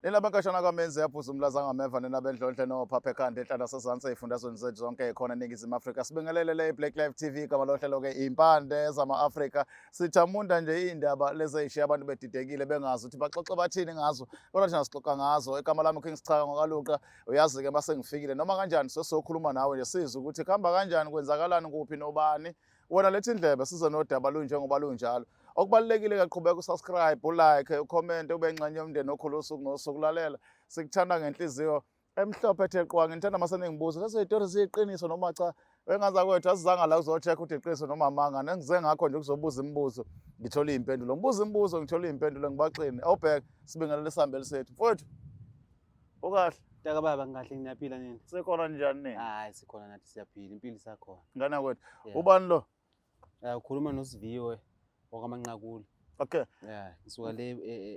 Nina benkashana kwamenzi yaphuza umlaza ngameva nina bendlondle nophapha ekhanda enhlala sezansi ey'fundazweni zethu zonke ey'khona eNingizimu Afrika. Sibingelele le Black Life TV igama lohlelo-ke iy'mpande zama-Afrika. Sithamunda nje iy'ndaba lezi ey'shiya abantu bedidekile bengazi ukuthi baxoxe bathini ngazo kodwa thina sixoxa ngazo. Igama lami King Sichaka ngokaLuqa uyazi-ke uma sengifikile noma kanjani sesizokhuluma nawe nje sizwe ukuthi kuhamba kanjani kwenzakalani kuphi nobani. Wena letha indlebe size nodaba lunjengoba lunjalo. Okubalulekile ke qhubeka usubscribe, ulike, ucomment, ube ingxenye yomndeni okhulu usuku nosuku lalela. Sikuthanda ngenhliziyo emhlophe ethe qwa. Ngithanda mase ningibuza lezo zitori ziyiqiniso noma cha. Wengaza kwethu asizanga la uzocheck ukuthi iqiniso noma amanga. Nengize ngakho nje ukuzobuza imibuzo ngithole iy'mpendulo. Ngibuza imibuzo ngithole iy'mpendulo ngibaxini. Awubheke sibingelele isihambeli sethu. Mfowethu ukahle? Mntaka baba ngikahle ngiyaphila nini? Sikhona njani nini? Hayi sikhona nathi siyaphila impilo isakhona. Ngana kwethu. Ubani lo? Yeah, ukhuluma noSiviwe wakaManqakula. Okay. Yeah, ngisuka le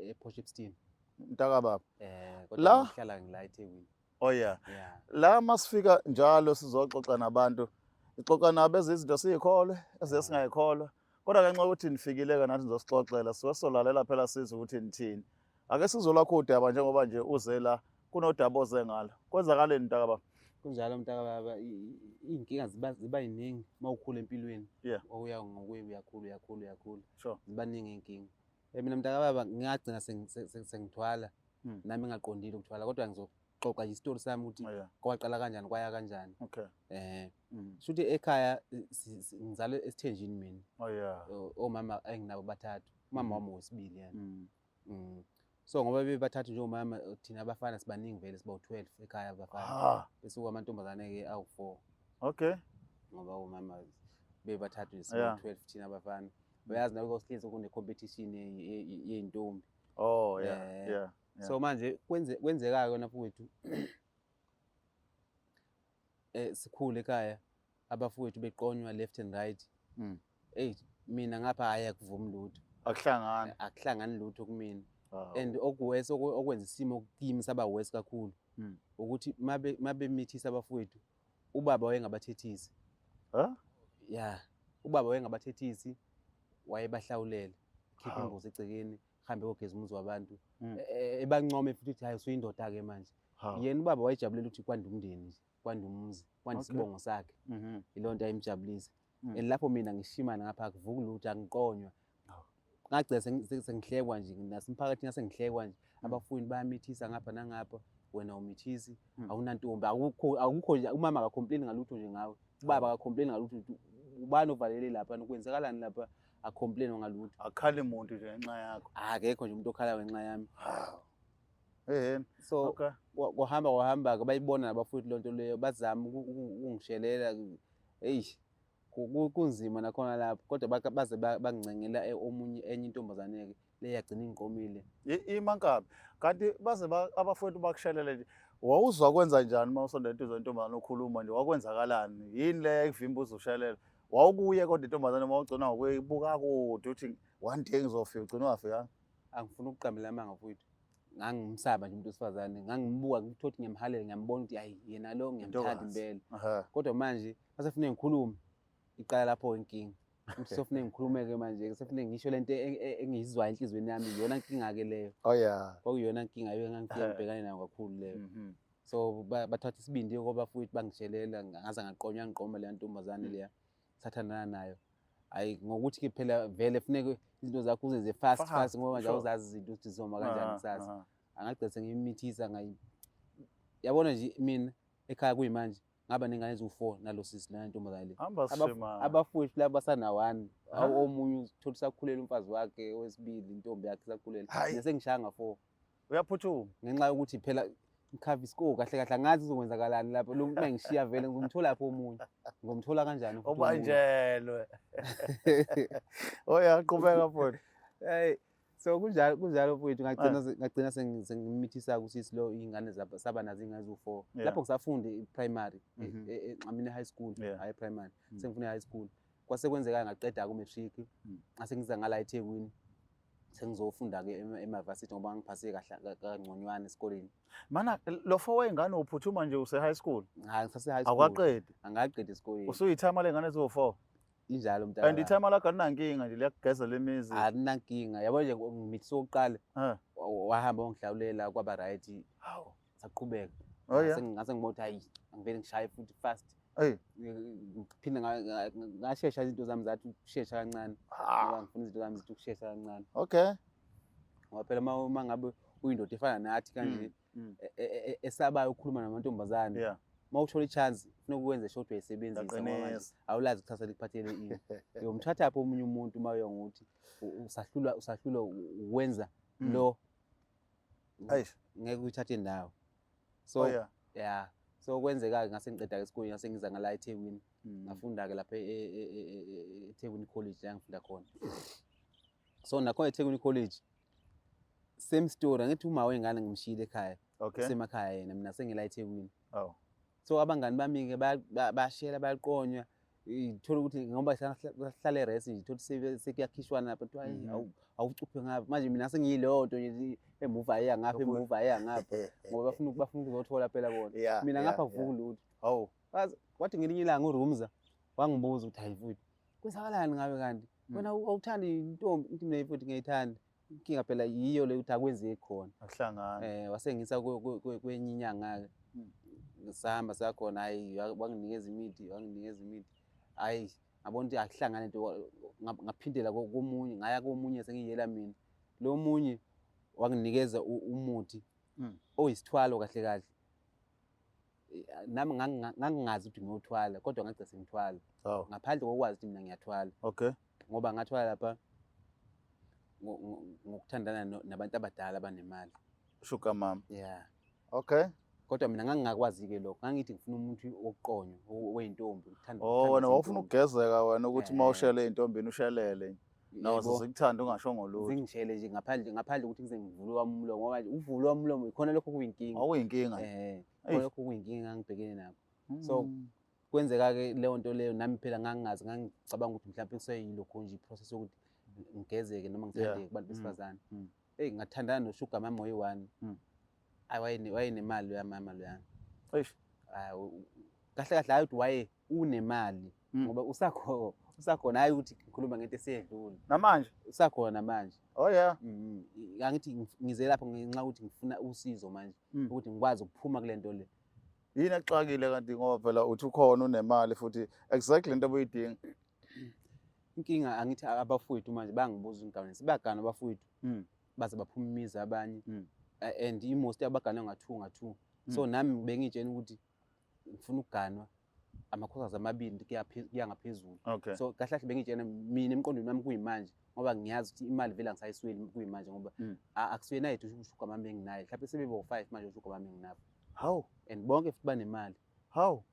e-Port Shepstone. Mntaka baba. Eh, kodwa ngihlala ngila eThekwini. Oh yeah. Yeah. La masifika njalo sizoxoxa nabantu. Sixoxa nabo ezizinto siyikholwe, ezesingayikholwa. Kodwa ngenxa yokuthi nifikile-ke nathi nizosixoxela, suke sizolalela phela sizwe ukuthi nithini. Ake sizwe olwakho udaba njengoba nje uze la kunodaba oze ngalo. Kwenzakaleni mntakababa? Kunjalo mntakababa, iy'nkinga ziba yiningi uma ukhula empilweni. Okuya ngokuya uyakhula uyakhula uyakhula. Ziba ningi iy'nkinga. Mina mntakababa ngingagcina sengithwala nami ngingaqondile ukuthwala kodwa ngizoxoxa nje isitori sami ukuthi kwaqala kanjani kwaya kanjani. Okay. Shuthi ekhaya ngizalwe esithenjini mina. Oh yeah. Omama enginabo bathathu. Umama wami wesibili yena. So ngoba bebathathu nje omama thina abafana sibaningi vele siba u12 ekhaya abafana. Bese kuba amantombazane ke awu4. Okay. Ngoba omama bebathathu nje siba u12 thina abafana. Uyazi nawe kosilisa kune competition yey'ntombi. Oh yeah. Yeah. So manje kwenzeka ke mfowethu sikhule ekhaya abafowethu beqonywa left and right. Hey mina ngapha hayi akuvumi lutho. Akuhlangani. Akuhlangani lutho kumina. And okuwese okwenza isimo kimi saba worse kakhulu. Ukuthi mabe mithisa abafowethu ubaba wayengabathethisi. Huh? Yeah. Ubaba wayengabathethisi wayebahlawulela. Khipha imbuzi egcekeni, hambe kogeza umuzi wabantu. Ebancome futhi ukuthi hayi usuyindoda ke manje. Yena ubaba wayejabulela ukuthi kwanda umndeni nje, kwanda umuzi, kwanda isibongo sakhe. Yiloo nto ayimjabulisa. And lapho mina ngishimana ngapha akuvuki lutho angiqonywa. Ngagcina sengihlekwa nje nasemphakathini sengihlekwa nje. Abafowenu bayamithisa ngapha nangapha, wena umithisi, awunantombi, akukho nje umama akacomplain ngalutho nje ngawe. Ubaba akacomplain ngalutho ukuthi ubani ovalele lapha kwenzakalani lapha acomplain ngalutho. Akukhali muntu nje ngenxa yakho. Akekho nje umuntu okhalayo ngenxa yami. So kwahamba kwahamba-ke bayibona nabafowethu loo nto leyo bazama ukungishelela. Eyi kunzima nakhona lapho kodwa baze bangincengela omunye enye intombazane-ke le yagcina ingiqomile. Imankabi kanti baze abafowethu bakushelele nje wawuzwa kwenza njani uma usondela eduze kwentombazane ukhuluma nje wakwenzakalani yini le eyayikuvimba uze ushelele wawukuye kodwa intombazane uma ugcina ngokuyibuka kude uthi one day ngizofika ugcina ungafikanga? Angifuni ukuqambela amanga mfowethu, ngangimsaba nje umuntu wesifazane, ngangimbuka ngithothi ngiyamhalela ngiyambona ukuthi hayi yena lo ngiyamthanda impela. Kodwa manje masefuneka ngikhulume iqala lapho inkinga. Ukuthi sofuneka ngikhulume-ke manje sefuneka ngisho lento engiyizwayo enhliziyweni yami iyona nkinga-ke leyo. Oh yeah. Kwakuyiyona nkinga yiyo engangifike ngibhekane nayo kakhulu leyo. So bathatha isibindi kwabafowethu bangishelela ngaze ngaqonywa ngiqoma leya ntombazane leya sathandana nayo. Hayi ngokuthi-ke phela vele funeke izinto zakho uzenze fast fast ngoba nje awuzazi izinto ukuthi zizoma kanjani kusasa. Angagcina sengimithisa yabona nje mina ekhaya kuyimanje ngaba nengane eziwu-4 nalo sisi lana ntombazane le. Abafowethu laba basana-1 omunye uthola usakhulelwe umfazi wakhe owesibili intombi yakhe isakhulelwe. Mina sengishaya nga-4. Uyaphuthuma. Ngenxa yokuthi phela ngikhava isiko kahle kahle angazi izokwenzakalani lapho lo muntu mangishiya vele ngizomthola lapho omunye. Ngomthola kanjani futhi omunye? Ubanjelwe. Oh yeah, qhubeka futhi. Hey, so kunjalo kunjalo mfowethu ngagcina sengimithisa kusisi lo iy'ngane saba nazo iy'ngane eziwu-4. Lapho ngisafunda i-primary, I mean high school, hhayi primary. Sengifunda i-high school. Kwase kwenzeka ngaqeda ku-matric, ngase ngiza ngala eThekwini. Sengizofunda-ke ema-varsity ngoba ngangiphase kahle kangconywana esikoleni. Mana lo 4 wey'ngane uphuthuma nje use-high school? Cha, ngisase high school. Awukaqedi? Angaqedi esikoleni. Usuyithama ley'ngane eziwu-4? Injalo mntaka. And ithema lakho alinankinga nje, liyakugezela imizi. Alinankinga. Yabo nje ngimithi sokuqala wahamba wangihlawulela kwaba right. Hawu. Saqhubeka. Oh yeah. Ngase ngibona ukuthi hayi angivele ngishaye futhi fast. Hey. Ngiphinde ngashesha izinto zami zathi ukushesha kancane. Ngoba ngifuna izinto zami zithi ukushesha kancane. Okay. Ngoba phela uma ngabe uyindoda efana nathi kanje esabayo ukukhuluma namantombazane. Uma uthola i-chance ufuna ukwenza sure ukuthi uyayisebenzisa ngoba manje Ngiyaqinisa. awulazi kusasa likuphathele ini. Uyomthatha phi omunye umuntu uma uya ngokuthi usahlulwa ukwenza lo Eish. ngeke uyithathe ndawo. So Oh yeah. yeah. So kwenzeka-ke ngase ngiqeda-ke esikoleni, ngase ngiza ngala eThekwini. Ngafunda-ke lapha eThekwini College la ngifunda khona. So nakhona eThekwini College same story, angithi uma wengane ngimshiyile ekhaya. Usemakhaya yena, mina sengila eThekwini. Oh. So abangani bami-ke bayashela, bayaqonywa. Ithola ukuthi ngoba sahlala e-res nje, thola ukuthi sekuyakhishwana lapha, kuthiwa, hayi, awucuphe ngapha. Manje mina sengiyileyo nto nje, emuva eya ngapha, emuva eya ngapha. Ngoba bafuna ukuzothola phela bona. Mina ngapha kuvuka lutho. Hawu. Kwathi ngelinye ilanga uRumza wangibuza ukuthi, hayi mfowethu, kwenzakalani ngawe kanti? Wena awuthandi intombi? Ngithi mina mfowethu ngiyayithanda. Inkinga phela yiyo le ukuthi akwenzeki khona. Akuhlangani. Wasengisa kwenye inyanga-ke. Sahamba sakhona, hayi, wanginikeza imithi, wanginikeza imithi. Hayi, ngabona ukuthi akuhlangani into, ngaphindela komunye, ngaya komunye sengiyela mina. Lo munye wanginikeza umuthi oyisithwalo kahle kahle. Nami ngangingazi ukuthi ngiyothwala, kodwa ngagcina sengithwala. Ngaphandle kokwazi ukuthi mina ngiyathwala. Ngoba ngathwala lapha ngokuthandana nabantu abadala abanemali. Sugar mama. Yeah. Okay. Kodwa mina ngangingakwazi-ke lokho. Ngangithi ngifuna umuntu wokuqonywa, wey'ntombi, Oh, ukuthanda wena wawufuna izintombi. ukugezeka wena ukuthi uma ushele ey'ntombini ushelele. Nazo Yebo. zikuthanda ungashongo lutho. Zingishele nje ngaphandle ukuthi ngize ngivule wami umlomo, ngoba nje ukuvula wami umlomo ikhona lokho kuyinkinga. Awuyinkinga. Khona lokho kuyinkinga engangibhekene nakho. So, kwenzeka-ke leyo nto leyo, nami phela ngangingazi, ngangicabanga ukuthi mhlawumbe kuseyilokho nje i-process yokuthi ngigezeke noma ngithandeke kubantu besifazane. Eyi, ngathandana nosugar mama oyi-one. Ayi, wayenemali loya mama loyana. Eish. Hayi, kahle kahle hayi ukuthi waye unemali, ngoba usakhona, hayi ukuthi ngikhuluma ngento eseyedlule. Namanje? Usakhona namanje. Oh yeah. Angithi ngize lapho ngenxa yokuthi ngifuna usizo manje, ukuthi ngikwazi ukuphuma kule nto le. Yini exakile kanti, ngoba phela uthi ukhona unemali futhi exactly lento obuyidinga? Inkinga angithi abafowethu manje bangibuza ingane, sibagana abafowethu. Baze baphuma imizi abanye. And i-most abagana nga-2 nga-2. So nami bengitshena ukuthi ngifuna ukuganwa amakhosikazi amabili kuya ngaphezulu. So kahle kahle bengitshena mina emqondweni wami kuyimanje, ngoba ngiyazi ukuthi imali vele angisayisweli kuyimanje, ngoba akusuyena yedwa usugar mama enginaye. Mhlawumbe sebebe u-5 manje usugar mama enginabo. Hawu. And bonke futhi banemali. Hawu.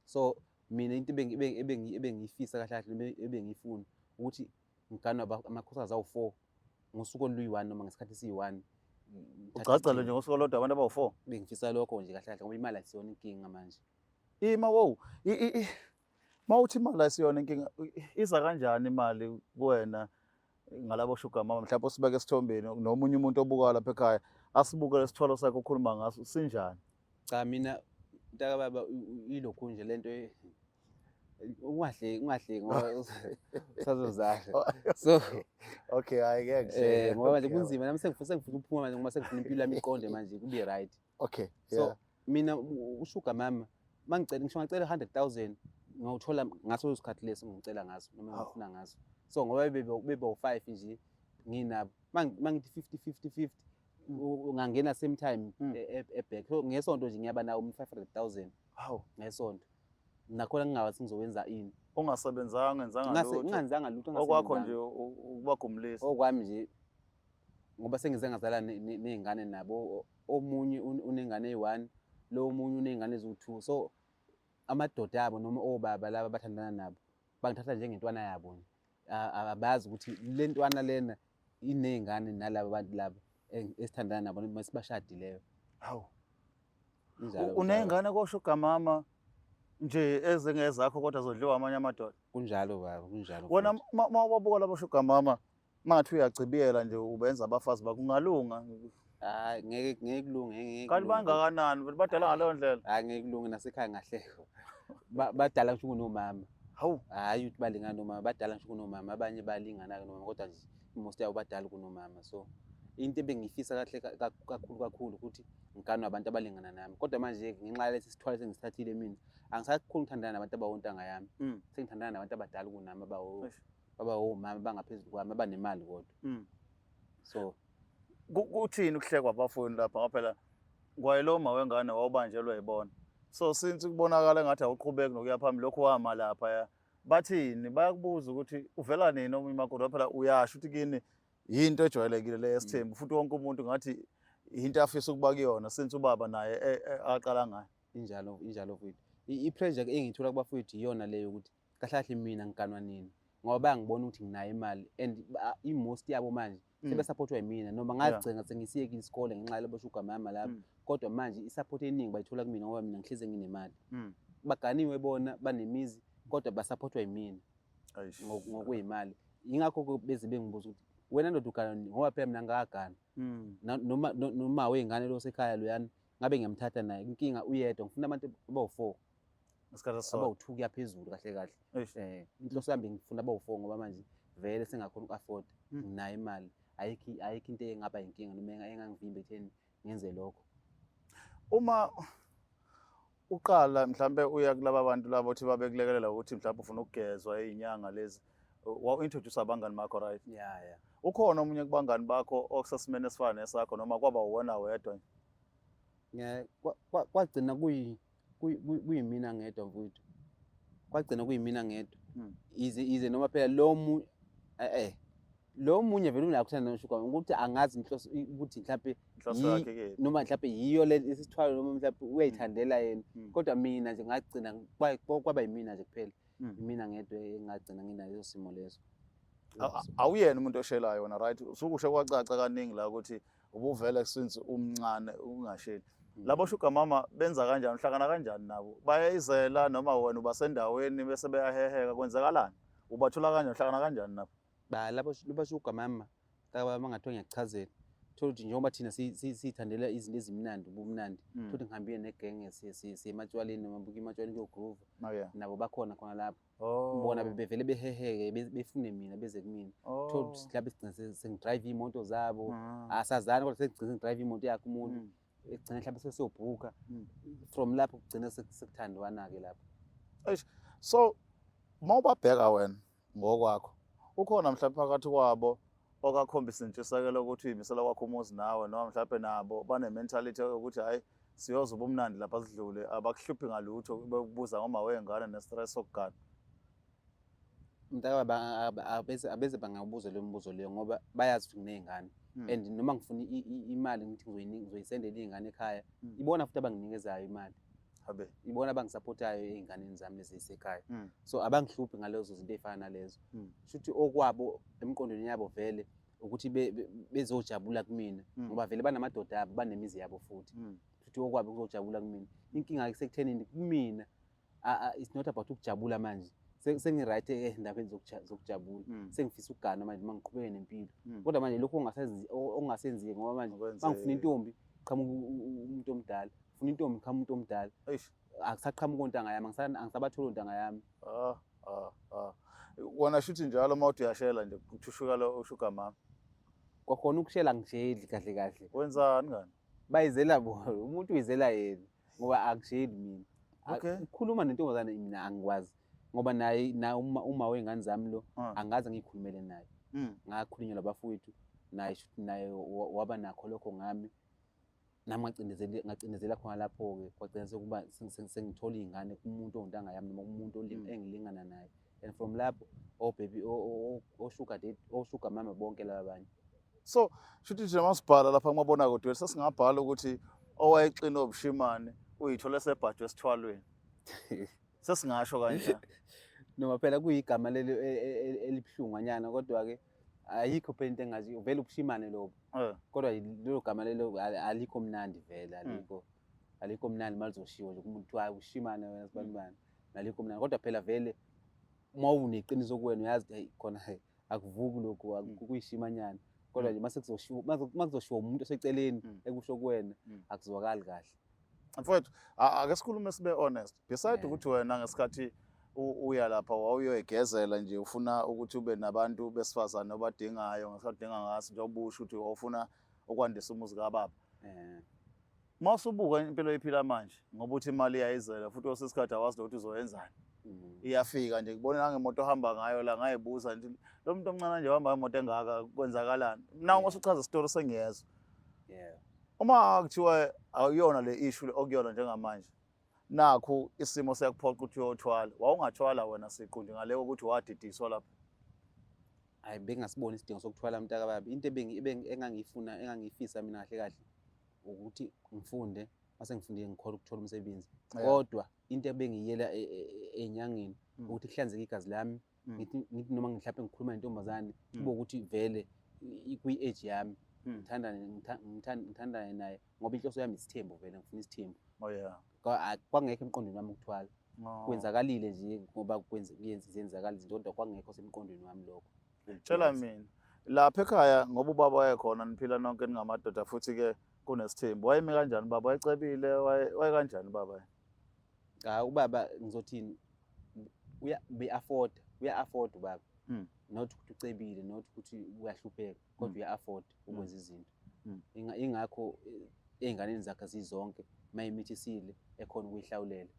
So mina into ebengiyifisa kahle kahle ebengiyifuna ukuthi ngiganwe amakhosikazi awu-4 ngosuku oluyi-1 noma ngesikhathi esiyi-1. Ugcagcele nje ngosuku olodwa abantu abawu-4? Bengifisa lokho nje kahle kahle, ngoba imali ayisiyona inkinga manje. Ima, wow. Mawuthi imali ayisiyona inkinga, iza kanjani imali kuwena ngalabo sugar mama? Mhlawumbe usibeke esithombeni nomunye umuntu obuka lapha ekhaya asibuke lesithwalo sakhe okhuluma ngaso, sinjani? Cha, mina mntaka baba, ilokhu nje lento ungahleki, ungahleki ngoba usazozala. So Okay, hayi ngeke ngihleke. Ngoba manje kunzima nami sengifuna ukuphuma manje, ngoba sengifuna impilo yami iqonde manje kube right. Okay, So yeah. mina usugar mama mangicela, ngisho ngicela 100,000 ngawuthola ngaso leso sikhathi leso ngicela ngaso noma ngifuna ngaso. So ngoba bebe u5 nje nginabo, mangithi 50 50 50, ungangena same time e-back. So ngesonto nje ngiyaba nawo 500,000. Hawu. Ngesonto. Nakhona ngingawathi ngizowenza ini. Ungasebenzanga, ungenzanga lutho. Ngingenzanga lutho, Okwakho ngingasebenzanga. nje ukubagumulisa. Okwami nje ngoba sengize ngazala ney'ngane nabo, omunye unengane eyi-1, lo omunye uney'ngane eziwu-2. So amadoda abo noma obaba laba abathandana nabo bangithatha njengentwana yabo nje. Abazi ukuthi le ntwana lena iney'ngane nalaba bantu laba esithandana nabo noma esibashadileyo. Hawu. Injalo njalo. Uney'ngane kosugar mama nje ezingezakho kodwa zodliwa amanye amadoda? Kunjalo baba, kunjalo Wena futhi. ma ubabuka labo sugar mama, mangathi uyagcibiyela nje ubenza abafazi bakho, kungalunga? Hayi, ngeke kulunge, ngeke Kanti kulunge. bangakanani? Badala ngaleyo ndlela? Hayi, ngeke kulunge, nasekhaya ngahlekwa. Badala ngisho kunomama. Hawu. Hhayi ukuthi balingana nomama, badala ngisho kunomama, abanye balingana-ke nomama kodwa nje most yabo badala kunomama. So into ebengiyifisa kahle kakhulu kakhulu ukuthi ngiganwe abantu abalingana nami. Kodwa manje ngenxa yalesi sithwalo esengисithathile mina, angisakhoni ukuthandana nabantu abawontanga yami. Sengithandana nabantu abadala kunami, abawomama abangaphezulu kwami, abanemali kodwa. So Kuthini ukuhlekwa abafowenu lapha ngoba phela kwayilo ma wengane wawubanjelwe yibona. So since kubonakala engathi awuqhubeki nokuya phambili lokhu wama lapha ya. Bathini bayakubuza ukuthi uvela nini omunye umakoti ngoba phela uyasho ukuthi kini yinto ejwayelekile le yesithembu futhi wonke umuntu ngathi yinto afisa ukuba kuyona since ubaba naye aqala ngayo. Injalo, injalo mfowethu. I-pressure engiyithola kubafowethu iyona leyo ukuthi kahle kahle mina ngiganwa nini ngoba bayangibona ukuthi nginayo imali and i-most yabo manje sebesupportwa yimina noma ngagcina sengisiyekile isikole ngenxa yalabo sugar mama laba kodwa manje i-support eningi bayithola kumina ngoba mina ngihlezi nginemali. Baganiwe bona banemizi kodwa basupportwa yimina ngokweyimali. Yingakho beze bengibuza ukuthi wena ndoda ugana nini ngoba phela mina ngakagana. Noma noma wey'ngane lo sekhaya loyana ngabe ngiyamthatha naye inkinga uyedwa ngifuna abantu abawu-4 Isikhathi esisodwa. Abawu-2 kuya phezulu kahle kahle. Inhloso yami ngifuna abawu-4 ngoba manje vele sengakhona uku-afford nginayo imali ayikho into engaba inkinga noma engangivimba ekutheni ngenze lokho. Uma uqala mhlambe uya kulaba bantu labo othi babekulekelela ukuthi mhlawumbe ufuna ukugezwa izinyanga lezi wa-introduce abangani bakho, right? Yeah. Ukhona omunye kubangani bakho okusesimeni esifana nesakho noma kwaba uwena wedwa? Kwagcina kuyimina ngedwa mfowethu. Kwagcina kuyimina ngedwa. Ize noma phela lo lo munye vele unakho uthanda nosugar ukuthi angazi inhloso ukuthi mhlambe inhloso yakhe ke noma mhlambe yiyo le isithwalo noma mhlambe uyayithandela yena. Kodwa mina nje ngagcina kwaba yimina nje kuphela. Imina ngedwa engagcina nginayo simo leso. Awuyena umuntu oshelayo wena, right? Usukusho kwacaca kaningi la ukuthi ubuvele since umncane ungasheli. Labo sugar mama benza kanjani, uhlangana kanjani nabo? Bayayizela noma wena ubasendaweni bese beyaheheka, kwenzakalani? Ubathola kanjani, uhlangana kanjani nabo? Ba labo sugar mama laba mangathiwa ngiyakuchazela. Thola ukuthi njengoba thina siyithandela izinto ezimnandi, ubumnandi. Thola ukuthi ngihambile negenge siye ematshwaleni noma buka ematshwaleni kuyogroove. Nabo bakhona khona lapho. Bona bevele beheheke befune mina beze kumina. Thola ukuthi mhlawumbe sigcine sengidrive iy'moto zabo. Asazani kodwa sengigcine ngidrive imoto yakhe umuntu. Egcine mhlawumbe sesiyobhuka. From lapho kugcina sekuthandwana-ke lapho. Eish, so mawubabheka wena ngokwakho, ukhona mhlawumbe phakathi kwabo okakhombisa intshisekelo ukuthi uyimisela kwakho umuzi nawe noma mhlawumbe nabo bane-mentality yokuthi hhayi siyoza ubumnandi lapha sidlule, abakuhluphi ngalutho bekubuza ngoma wey'ngane ne-stress sokugana? Mntakababa, abeze bangabuza leyo mbuzo leyo ngoba bayazi ukuthi nginey'ngane. And noma ngifuna imali ngithi ngizoyisendela iy'ngane ekhaya, ibona futhi abanginikezayo imali. Ibona abangisupportayo ey'nganeni zami lezi ezisekhaya. So abangihluphi ngalezo zinto ey'fana nalezo. Shuthi okwabo emqondweni yabo vele ukuthi bezojabula kumina ngoba vele banamadoda abo, banemizi yabo futhi. Shuthi okwabo kuzojabula kumina. Inkinga isekuthenini kumina it's not about ukujabula manje. Sengi-right ey'ndabeni zokujabula. Sengifisa ukugana manje uma ngiqhubeke nempilo. Kodwa manje lokhu okungasenzeki ngoba manje Okwenzeki. uma ngifuna intombi qhamuka umuntu omdala, ngifuna intombi qhamuka umuntu omdala. Akusaqhamuki ontanga yami, angisabatholi ontanga yami. Wona shuthi njalo uma uthi uyashela nje kuthushuka lo sugar mama. Kwakhona ukushela ngisheli kahle kahle. Wenzani ngani? Bayizela bona, umuntu uyizela yena ngoba akusheli mina. Ukukhuluma nentombazane mina angikwazi ngoba naye na uma wey'ngane zami lo angaze ngiyikhulumele naye. Ngakhulunyelwa abafowethu naye shuthi naye waba nakho lokho ngami. Nami ngacindezela khona lapho-ke kwagcina sekuba sengithola iy'ngane kumuntu owuntanga yami noma kumuntu engilingana naye. And from lapho o-baby, o-sugar daddy, o-sugar mama bonke laba abanye. So shuthi nje masibhala lapha kumabonakude sesingabhala ukuthi owayexina obushimane uyithola sebhajwe esithwalweni. Sesingasho kanjani? Noma phela kuyigama leli elibuhlungwanyana kodwa-ke ayikho phela into engazi vele ubushimane lobo. Kodwa lelo gama lelo alikho mnandi vele, alikho mnandi malizoshiwo nje kumuntu kuthiwa hayi ubushimane wena sibani bani. Alikho mnandi kodwa phela vele uma uneqiniso kuwena uyazi ukuthi hey khona hey akuvuki lokhu, kuyishimanyana. Kodwa nje mase kuzoshiwo, mase kuzoshiwo umuntu oseceleni ekusho kuwena, akuzwakali kahle. Mfowethu, ake sikhulume sibe honest. Beside ukuthi wena ngesikhathi Uya lapha wawuyoyigezela nje, ufuna ukuthi ube nabantu besifazane obadingayo ngesikhathi udinga ngaso, njengoba usho ukuthi wawufuna ukwandisa umuzi kababa. Uma usubuka impilo oyiphila manje, ngoba uthi imali iyayizela futhi kwesinye isikhathi awazi nokuthi uzoyenzani. Iyafika nje, ngibone nangemoto ohamba ngayo la, ngayibuza nje lo muntu omncane nje uhamba ngemoto engaka, kwenzakalani? Nawe uma usuchaza isitori sengiyezwa. Uma kuthiwa akuyona le issue okuyona njengamanje, nakhu isimo siyakuphoqa ukuthi uyothwala, wawungathwala wena siqu nje ngale kokuthi wadidiswa lapho? Hayi, bengingasiboni isidingo sokuthwala, mntakababa. Into engangiyifuna, engangiyifisa mina kahle kahle, ukuthi ngifunde, mase ngifundile ngikhona ukuthola umsebenzi. Kodwa into ebengiyela ey'nyangeni ukuthi kuhlanzeke igazi lami. Ngithi noma mhlawumbe ngikhuluma nentombazane, kube ukuthi vele kwi-age yami, ngithandane naye, ngoba inhloso yami isithembu, vele ngifuna isithembu. Oh yeah. Kwangekho emqondweni wami ukuthwala. Kwenzakalile nje ngoba zenzakala izinto, kodwa kwangekho semqondweni wami lokho. Tshela mina, lapha ekhaya, ngoba ubaba wayekhona, niphila nonke ningamadoda, futhi-ke kunesithembu, wayemi kanjani ubaba? Wayecebile? Waye kanjani ubaba? Cha, ubaba ngizothini, uya be-afford, uya-afford ubaba. Not ukuthi ucebile, not ukuthi uyahlupheka, kodwa uya-afford ukwenza izinto. Ingakho ey'nganeni zakhe zizonke, uma imithisile ekhona ukuyihlawulela.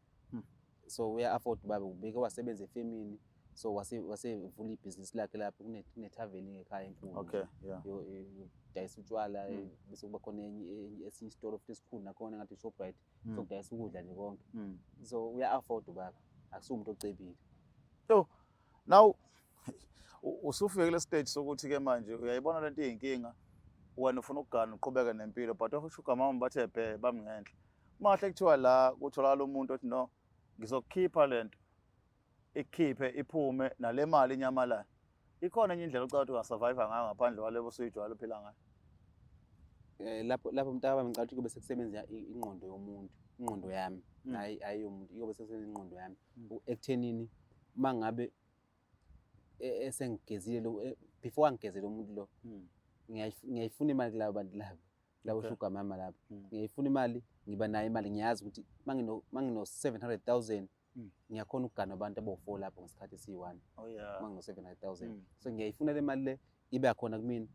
So uya-afford ubaba, ubeke wasebenza efemini, so wasevula ibhizinisi lakhe lapho kune-tavern ekhaya enkulu yokudayisa utshwala, bese kuba khona esinye isitolo futhi esikhulu nakhona ngathi i-Shoprite, sokudayisa ukudla nje konke. So uya-afford ubaba, akusiwo umuntu ocebile. Now usufike kule stage sokuthi-ke manje uyayibona lento iyinkinga, wena ufuna ukugana uqhubeke nempilo, but o-sugar mama bathe bhe bami ngenhla. Uma kahle kuthiwa la kutholakala umuntu othi, "No, ngizokukhipha lento," ikukhiphe iphume nale mali inyamalala, ikhona enye indlela ocabanga ukuthi unga-survive ngayo ngaphandle kwale osuyijwayele uphila ngayo? Lapho mntakababa, ngicabanga ukuthi kube sekusebenza ingqondo yomuntu, ingqondo yami, hhayi hhayi yomuntu, iyobe sekusebenza ingqondo yami ekuthenini uma ngabe esengigezile lo, before angigezele umuntu lo, ngiyayifuna imali kulabo bantu labo, labo sugar mama labo. Ngiyayifuna imali, ngiba nayo imali, ngiyazi ukuthi uma ngino-700,000 ngiyakhona ukugana abantu abawu-4 lapho ngesikhathi esiyi-one. Uma ngino-700,000. So ngiyayifuna le mali le ibe khona kumina.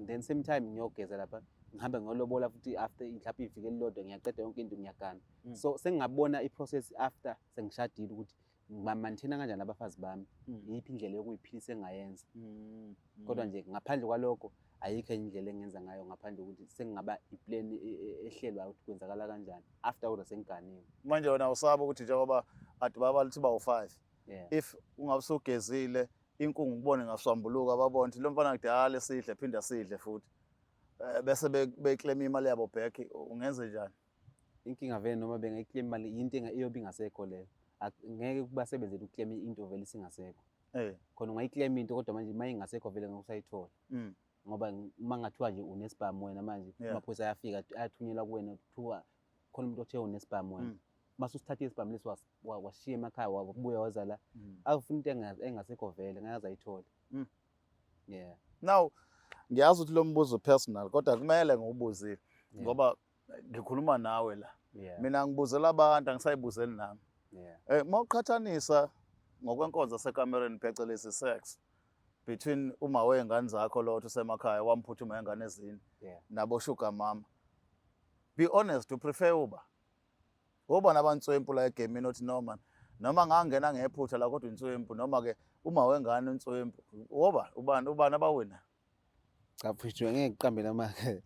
Then same time ngiyogeza lapha, ngihambe ngiyolobola futhi after mhlawumbe iviki elilodwa ngiyaqeda yonke into, ngiyagana. So sengingabona i-process after sengishadile ukuthi ngiba-maintain-a kanjani abafazi bami, iyiphi indlela yokuyiphilisa engingayenza. Kodwa nje ngaphandle kwalokho ayikho enye indlela engingenza ngayo ngaphandle kokuthi sengingaba i-plan ehlelwayo ukuthi kwenzakala kanjani after kodwa sengiganiwe. Manje wena usaba ukuthi njengoba ade babala ukuthi bawu-five, if ungabe usugezile inkungu kubone ngaswambuluka, babone ukuthi lo mfana kudala esidle phinde asidle futhi, bese be-claim imali yabo back, ungenze njani? Inkinga vele noma bengayi-claim imali, into iyobe ingasekho leyo. Ngeke kubasebenzele uku-claim into vele isingasekho. Khona ungayi-claim into, kodwa manje uma ingasekho vele ngeke usayithola. Ngoba uma ngathiwa nje unesibhamu wena manje, amaphoyisa ayafika, ayathunyelwa kuwena, kuthiwa khona umuntu othe unesibhamu wena. Mase usithathe isibhamu lesi, washiya emakhaya, wabuya waza la. Awufuna into engasekho vele ngeke aze ayithole. Yeah. Now ngiyazi ukuthi lo mbuzo personal, kodwa kumele ngiwubuzile ngoba ngikhuluma nawe la. Mina ngibuzela abantu, angisayibuzeli nami. Uma uqhathanisa ngokwenkonzo sekamereni, phecelezi sex, between uma wey'ngane zakho lo othi usemakhaya wamphuthuma ingane ezine nabo sugar mama, be honest, u prefer uba ngoba nabantswempu la egemini othi noma noma ngangena ngephutha la kodwa inswempu, noma ke uma wengane inswempu, woba ubani ubani abawina? Cha mfethu, ngeke ngiqambele amanga.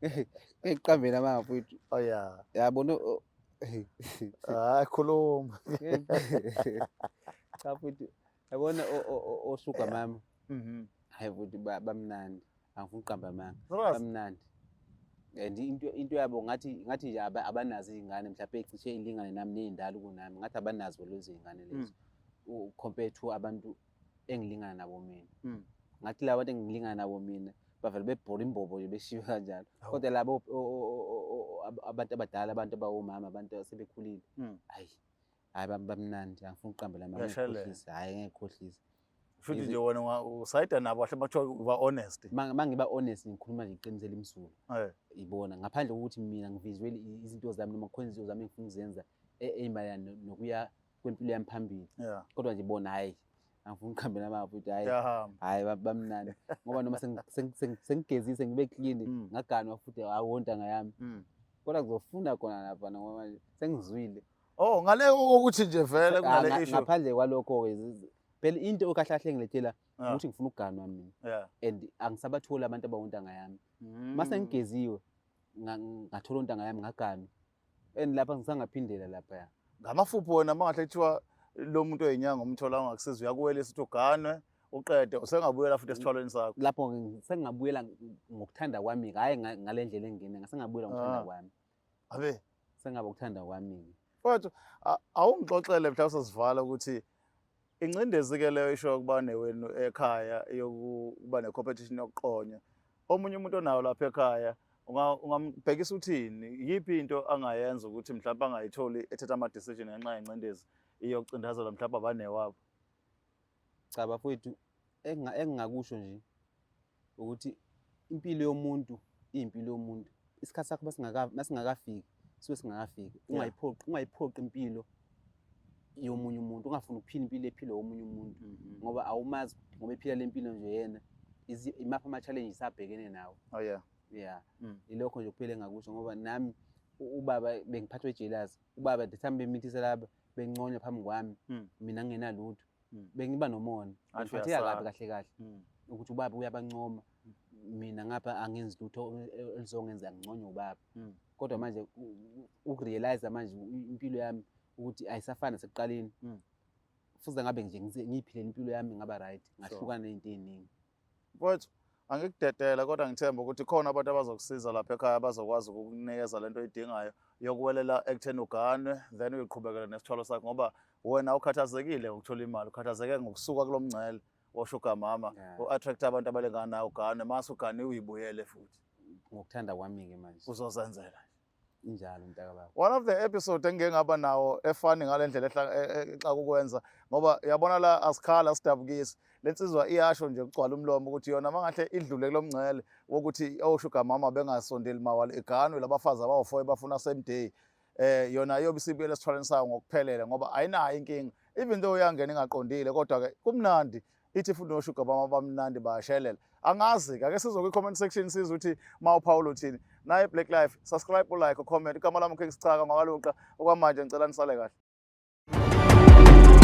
Ngeke ngiqambele amanga, mfethu. Oh yeah. Yabona Hayi, khuluma. Cha mfethu, yabona o-sugar mama. Hayi futhi bamnandi. Angifuni ukuqamba amanga. Serious? Bamnandi. And into yabo ngathi nje abanazo iy'ngane mhlawumbe ecishe ilingane nami ney'ndala kunami. Ngathi abanazo lezo y'ngane lezo. Compared to abantu engilingana nabo mina. Ngathi laba bantu engilingana nabo mina bavele bebhora imbobo nje beshiwe kanjalo. Kodwa labo abantu abadala, abantu abawomama, abantu asebekhulile. Hayi. Hayi, bamnandi, angifuni ukuqambela amanga, ngeke Uyashelela. ngikhohlise. Hhayi, ngeke ngikhohlise. Futhi nje wena usayida nabo kahle bathiwa uba honest. Ma ngiba honest, ngikhuluma nje iqiniso elimsulwa. Ibona ngaphandle kokuthi mina ngivizwele izinto zami noma kukhona izinto zami engifuna ukuzenza ey'mayelana nokuya Kwempilo yami phambili. Kodwa nje bona, hhayi, angifuni ukuhambe namaphi ukuthi hhayi. Uyahamba. Hhayi, bamnandi ngoba noma sengigezise ngibe clean, ngaganwa futhi awontanga yami, kodwa ngizofunda khona lapha ngoba manje sengizwile. Oh, ngale kokuthi nje vele kunale issue. Ngaphandle kwalokho-ke, phela into kahle kahle engilethela ukuthi ngifuna ukuganwa mina and angisabatholi abantu abawontanga yami. Mase ngigeziwe, ngathola ontanga yami, ngaganwa and lapha ngisangaphindela laphaya. Ngamafuphi wena, uma ngahle kuthiwa lo muntu oyinyanga umthola ongakusiza, uyakuwelisa ukuthi uganwe uqede, usengabuyela futhi esithwalweni sakho? Lapho sengingabuyela ngokuthanda kwami-ke, hhayi ngale ndlela engingene, ngasengabuyela ngokuthanda kwami. Abe. Sengaba ukuthanda kwami-ke. Mfowethu, awungixoxele mhlawumbe sesivala ukuthi ingcindezi-ke leyo isho ukuba newenu ekhaya yokuba ne-competition yokuqonya. Omunye umuntu onayo lapha ekhaya ungambhekisa uthini? Yiphi into angayenza ukuthi mhlawumbe angayitholi ethatha ama-decision ngenxa yengcindezi yokucindezela mhlawumbe abanewabo? Cha bafowethu, engingakusho nje ukuthi impilo yomuntu iyimpilo yomuntu. Isikhathi sakho masingakafiki suke singakafiki. Ungayiphoqi impilo yomunye umuntu, ungafuni ukuphila impilo ephilwa omunye umuntu, ngoba awumazi ngoba ephila le mpilo nje yena imaphi ama-challenges abhekene nawo. Yeah. Ilokho nje kuphela engakusho, ngoba nami ubaba bengiphathwe jealous. Ubaba the time bemithisa laba benconywa phambi kwami, mina ngingenalutho, bengiba nomona. Athi Ngiphatheka kabi uyasaba. Kahle kahle ukuthi ubaba uyabancoma, mina ngapha angenzi lutho elizongenza nginconywe ubaba. Kodwa manje ukurealize manje impilo yami ukuthi ayisafani nasekuqaleni, fuze ngabe nje ngiyiphilela impilo yami, ngaba right, ngahlukana ney'nto ey'ningi. Mfowethu, angikudedele, kodwa ngithemba ukuthi khona abantu abazokusiza lapha ekhaya abazokwazi ukukunikeza lento oyidingayo yokuwelela ekutheni uganwe, then uyiqhubekele nesithwalo sakho, ngoba wena ukhathazekile ngokuthola imali, ukhathazeke ngokusuka kulo mngcele wo-sugar mama, u-attract abantu abalingana nawe, uganwe, mase uganiwe uyibuyele futhi. Ngokuthanda kwami-ke manje. Uzozenzela. Injalo, mntakababa. One of the episode engike ngaba nawo efani ngale ndlela exaka ukwenza, ngoba uyabona la asikhala sidabukisi. Le nsizwa iyasho nje kugcwala umlomo ukuthi yona mangahle idlule kulo mngcele wokuthi o-sugar mama bengasondeli mawala, iganwe labafazi abawu-4 bafuna same day, yona iyobe isibuyele esithwaleni sayo ngokuphelele, ngoba ayinayo inkinga even though uyangena ingaqondile, kodwa ke kumnandi, ithi futhi no-sugar mama bamnandi, bayashelela. Angazi, ake sizwe kwi-comment section, sizwe ukuthi ma uPaul uthini. Naye Black Life, subscribe, ulike, ucomment. Igama lami King Sicaka ngwakaluqa. Okwamanje ngicela nisale kahle.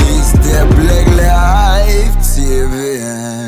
It's the Black Life TV.